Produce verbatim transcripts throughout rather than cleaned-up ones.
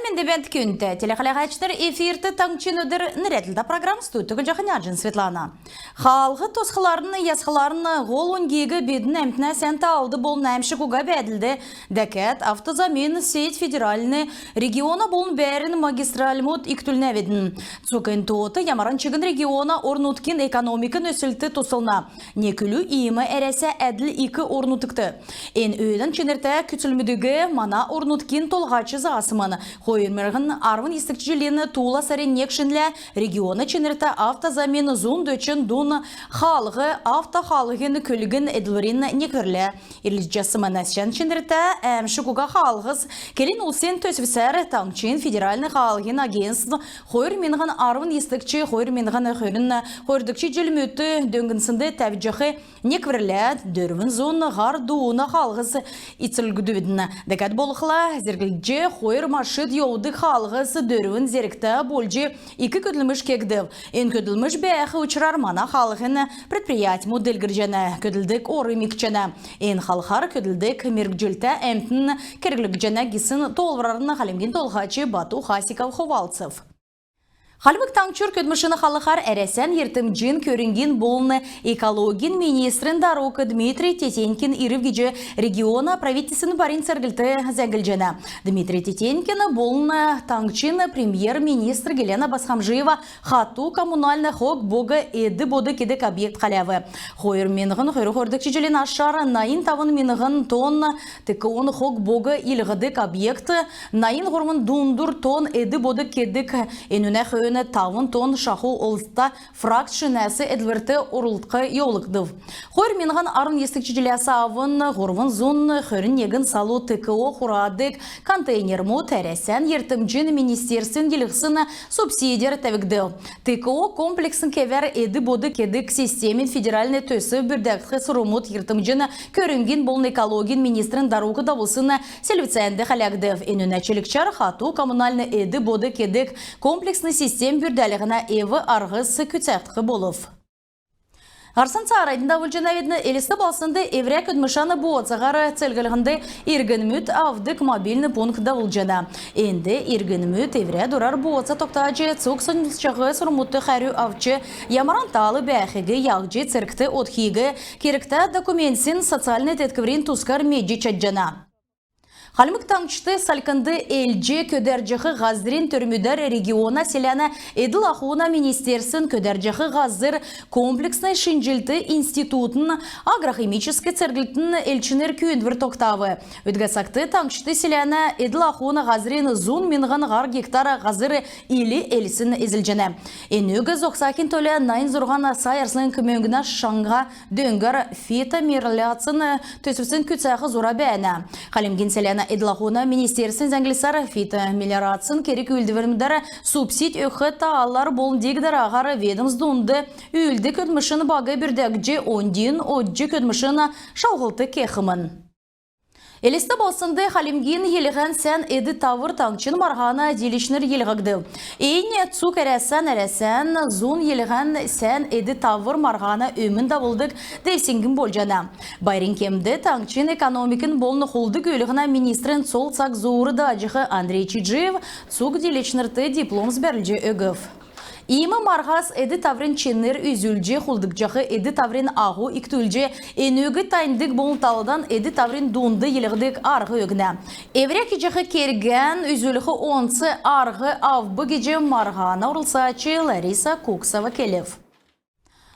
Мендвт, күндтә телехәләһәчнр! Эфирт «Таңһчин өдр» нерәдлтә программ. Студьд Түгел Җаханяҗин Светлана. Хаалһ тосхларн, ясхларн һол оньгиг бидн әмтнә сән таалд болн әәмшг уга бәәдлд дәкәд автозамин сеть федеральн, региона болн бәәрн магистральмуд икдүлнәвидн. Цуг эн тоот ямаран чигн региона орн-нутгин экономикин өслтд туслна. Нег үлү иим Әрәсә әдл ик орн-нутгт. Эн өөдән чинртә күцлмүдиг мана орн-нутгин толһач заасмн. Хойр миңһн арвн йисдгч җилин туула сарин нег шинлә региона чинртә автозамин зун дөчн дун хаалһ автохаалһин көлгн эдлврин некврлә ирлцҗәсмн. Сән чинртә, әәмшг уга хаалһс келн-улсин төсвсәр таңһчин федеральн хаалһин агентств хойр миңһн арвн йисдгч — хойр миңһн хөрн хойрдгч җилмүдт дөңнснд тәвҗәх некврлә дөрвн зун һар дууна хаалһс ицлгдүвидн. Дәкәд болхла, зерглҗ хойр машид йовдг хаалһс дөрвн зергтә болҗ ик көдлмш кегдв. Эн көдлмш бәәх учрар мана хаалһин предприятьмуд делгрҗәнә, көдлдг орм икдҗәнә. Эн халхар көдлдг мергҗлтә әмтн керглгдҗәнә гисн тоолврарн Хальмгин Толһач Бату Хасиков хувалцв. Хальмг Таңһчур көдлмшин халхар Әрәсән йиртмҗин көрңгин болн экологин министрин дарук Дмитрий Тетенькин ирв гиҗ региона правительствин барин церглт зәңглҗәнә. Дмитрий Тетенькин болн таңһчин премьер-министр Гиләнә Босхомджиева хату коммунальн хог-бог эд-бод кедг объект хәләв. Хойр миңһн хөрн хойрдгч җилин ашар найн тавн миңһн тонн ТКО-н хог-бог илһдг объект, найн һурвн дундур тонн эд-бод кедг, энүнә хөөн тавн тонн шаху олзта фракц шинәс эдлврт орулдг йовулгдв. Хойр миңһн арвн йисдгч җиләс авн һурвн зун хөрн негн салу ТКО хурадг контейнермүд Әрәсән йиртмҗин министерствин йилһсн субсидяр тәвгдв. ТКО комплексн кевәр эд-бод кедг системин федеральн төсв бүрдәгдх сурврмуд йиртмҗин көрңгин болн экологин министрин дарук давулсн селвцәнд хәләгдв. Энүнә чилгчәр хату коммунальн эд-бод кедг комплексн систем бүрдәлһнә эв-арһс күцәгдх болв. Һарсн цааранднь давулҗанавидн. Элст балһснд эврә көдлмшән бооцаһар цергллһнд иргнмүд авдг мобильн пункт давулҗана. Энд иргнмүд эврә дурар бооца тогтаҗ, цуг соньмсҗах сурврмудт хәрү авч, ямаран таал бәәхиг, яһҗ цергт одхиг, кергтә документсин, социальн теткврин тускар медҗ чадҗана. Хальмг Таңһчд салькнд элҗ көдәрҗәх һазрин төрмүдәр региона селәнә эдл-ахуна министерствин көдәрҗәх һазр комплексн шинҗллтин институтын агрохимическ церглтин элчнр күүндвр тогтав. Өдгә цагт таңһчд селәнә эдл-ахуна һазрин зун миңһн һар гектар һазр ил элсн эзлҗәнә. Энүг зогсахин төлә найн зурһан сай арслң мөңгнә шаңһа дөңгәр фитомелиорацин төсвс күцәх зура бәәнә. Хальмгин селәнә эдл-ахуна министерствин зәңглсәр, фитомелиорацин керг-үүлдврмүдәр субсидь өгх талар болн диг-дараһар ведомств дунд үүлддг көдлмшин баг бүрдәгдҗ, оньдин одҗ көдлмшин шалһлт кехмн. Элст балһснд «Хальмгин йилһән — сән эд-тавр» таңһчин марһана дииләчнр йилһгдв. Эн цуг Әрәсән «Әрәсән зун йилһән — сән эд-тавр» марһана өмн давулдг девсңг болҗана. Байрин кемд таңһчин экономикин болн хулд-гүүлһнә министрин цол цаг зуур дааҗах Андрей Чиджиев цуг дииләчнрт дипломс бәрүлҗ өгв. Иим марһас эд-таврин чинр үзүлҗ, хулдгдҗах эд-таврин аһу икдүлҗ, энүг таньдг болн талдан эд-таврин дунд йилһдг арһ өгнә. Эврә кеҗәх кергән үзүлх онц арһ авв гиҗ марһана орлцач Лариса Куксова келв.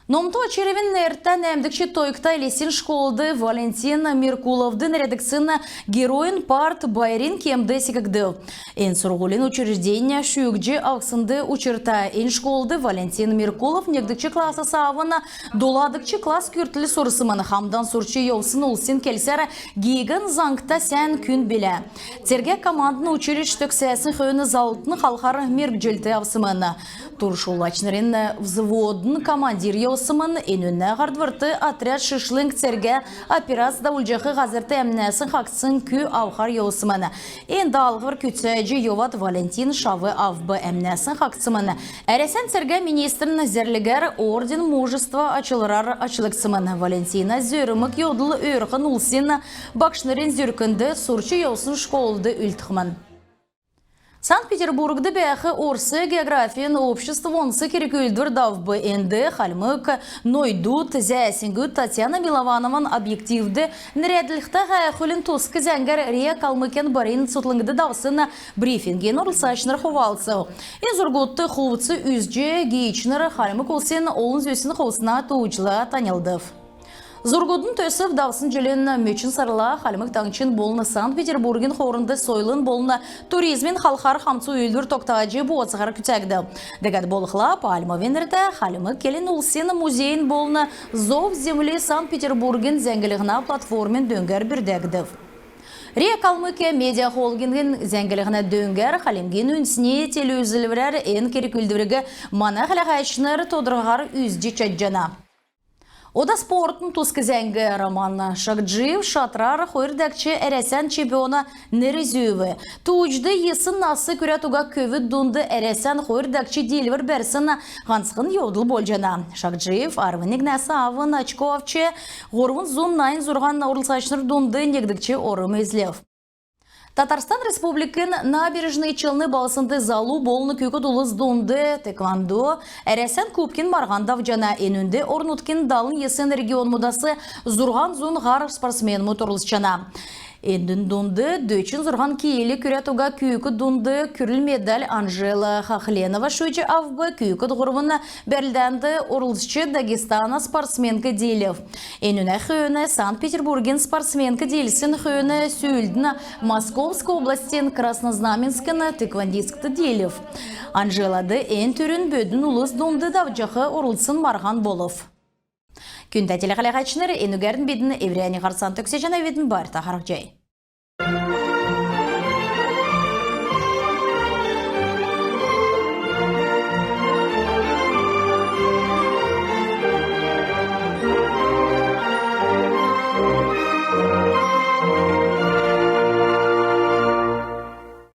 Номто Очировин нертә нәәмдгч тойгта Элстин школд Валентин Меркуловд нерәдгдсн «Геройин парт» байрин кемд секгдв. Эн сурһулин учреждень шүүҗ авснд учрта. Эн школд Валентин Меркулов негдгч классас авн доладгч класс күртл сурсмн. Хамдан сурч йовсн улсин келсәр, гиигн заңта сән күн билә. Цергә командн училищ төгсәсн хөөн залтн халхар мергҗлт авсмн. Туршулачнрин взводын командир йовсмн. Энүнә һардврт отряд шишлң цергә операц давулҗах һазрт әмнәсн хаһцсн кү авхар йовсмн. Эн даалһвр күцәҗ йовад Валентин шав авв, әмнәсн хаһцсмн. Әрәсән цергә министрин зәрлгәр Орден Мужества ачлврар ачлгдсмн. Валентина зөрмг йовдл өөрхн улсин багшнрин зүркнд, сурч йовсн школд үлдхмн. Санкт-Петербургд бәәх Орс географин обществ онц керг-үүлдвр давв. Энд хальмг нойдуд, зәәсңгүд Татьяна Милованован объективд нерәдлһтә һәәхүлин туск зәңгәр РИА Калмыкин барин цутхлңд давсн брифингин орлцачнр хувалцв. Эн зургудт хувц үзҗ, гиичнр хальмг улсин олн зүсн хувцна тууҗла таньлдв. Зургудын төсв давсн җилин мөчн сарла Хальмг Таңһчин болн Санкт-Петербургин хоорнд сойлын болн туризмин халхар хамцу үүлдвр тогтаҗ бооцаһар күцәгдв. Дәкәд болхла, Пальмовин нертә хальмг келн улсин музейин болн «Зов земли» Санкт-Петербургин зәңглһнә платформин дөңгәр бүрдәгдв. РИА Калмыкия медиа холдингин зәңглһнә дөңгәр Хальмгин үндсн телеүзлврәр эн керг-үүлдвриг мана хәләһәчнр тодрхаһар үзҗ чадҗана. Ода спортын туск зәңг. Роман Шагджиев шатрар хойр дәкҗ Әрәсән чемпиона нер зүүв. Тууҗд йисн нас күрәд уга көвүд дунд Әрәсән хойр дәкҗ диилвр бәрсн һанцхн йовдл болҗана. Шагджиев арвн негнәс авн очко авч, һурвн зун найн зурһан орлцачнр дунд негдгч орм эзлв. Татарстан Республикин Набережные Челны балһснд залу болн күүкд улс дунд тхэквондо Әрәсән кубкин марһан давҗана. Энүнд орн-нутгин далн йисн регионмудас зурһан зун һар спортсменмүд орлцҗана. Эндүн дунд дөчн зурһан кил күрәд уга күүкд дунд күрл медаль Анжела Хохленова шүүҗ авв. Күүкд һурвн бәрлдәнд орлцҗ, Дагестана спортсменк диилв. Энүнә хөөн Санкт-Петербургин спортсменк диилсн хөөн сүүлднь Московск областин Краснознаменскин тхэквондисткт диилв. Анжелад эн түрүн бөдүн улс дунд давҗах орлцсн марһан болв. Күндтә телехәләһәчнр, энүгәрн бидн эврәннь һарцан төгсәҗәнәвидн. Байрта харһцхай.